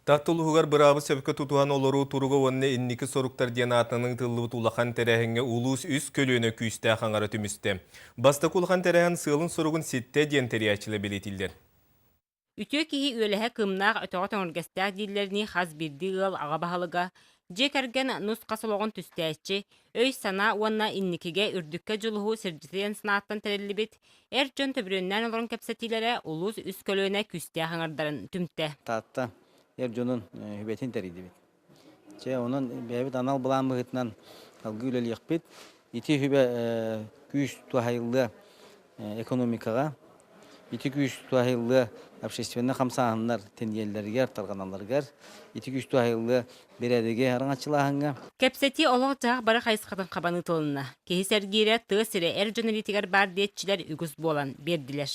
Таатта улууһугар быраабы сөпкө тутуһан олоруу туруга уонна инники соруктар диэн аатынан ыытыллыбыт улахан тэрээһиҥҥэ улуус үс көлүөнэ күүстээх аҥара түмүстэ. Бастакы улахан тэрээһин сыалын-соругун ситтэ диэн тэрийээччилэр бэлиэтииллэр. Үтүө киһи үөлэһэ кыымнаах өтөҕө төҥүргэстээх дииллэринии хас биирдии ыал аҕа баһылыга, дьиэ кэргэн нус-хас олоҕун түстээччи, өй-санаа уонна инникигэ үрдүккэ дьулуһуу сирдьитэ диэн санааттан тэриллибит Эр дьон төбүрүөннээн олорон кэпсэтиилэрэ улуус үс көлүөнэ күүстээх аҥардарын түмтэ. Таатта эр дьонун сүбэтин тэрийдибит. Чэ, онон бэйэбит анал былаан быһыытынан салгыы үлэлиэхпит. Ити сүбэ күүс туһайыллыа экономикаҕа, ити күүс туһайыллыа общественнай хамсааһыннар тэнийэллэригэр, тарҕаналларыгар, ити күүс туһайыллыа бэрээдэги араҥаччылааһыҥҥа. Кэпсэтии олох-дьаһах бары хайысхатын хабан ыытылынна. Киһи сэргиирэ тыа сирэ эр дьон илиитигэр баар диэччилэр үгүс буолан биэрдилэр.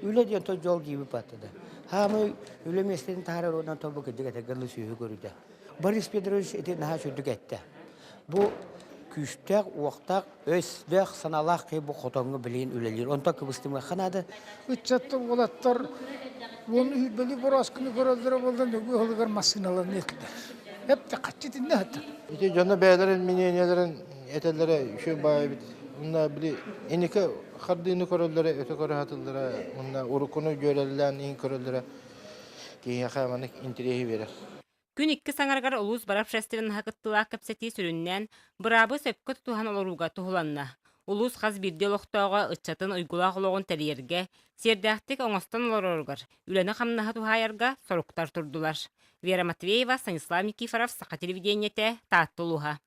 Үлэ диэн то дьол диибит баттада. Хаамай үлэ миэстэтин таһаарар уонна тобу кырдьык этэргэ сүүһү көрүдэ. Борис Петрович ити наһаа сүрдүк эттэ. Бу күүстээх, уохтаах, өйдөөх, санаалаах киһи бу хотоҥҥо билигин үлэлиир. Онтон кыбыстымыахха наада. Ыччаттар, уолаттар уон үүрбэли борооскуну көрөллөрө буоллар нөҥүө ыһылыгар массыыналарын этилэр. Эптэ хаччы итиннэ сытар. Ити дьоно бэйэлэрин мнениелэрин этэллэрэ үчүгэй баҕайы эбит. Уонна били инники хардыыны көрөллөрө, өтө көрө сатыыллара, уонна уруккуну дьүөрэлээн иһин көрөллөрө киһиэхэ маннык интэриэһи биэрэр. Күн иккис аҥарыгар улуус бары общественноһа кыттыылаах кэпсэтии сүрүннээн быраабы сөпкө тутуһан олорууга туһуланна. Улуус хас биирдии олохтооҕо ыччатын уйгулаах олоҕун тэрийэргэ, сиэрдээхтик оҥостон олороругар, үлэни-хамнаһы туһаайарга соруктар турдулар. Вера Матвеева, Станислав Никифоров, Саха телевидениетэ, Таатта улууһа.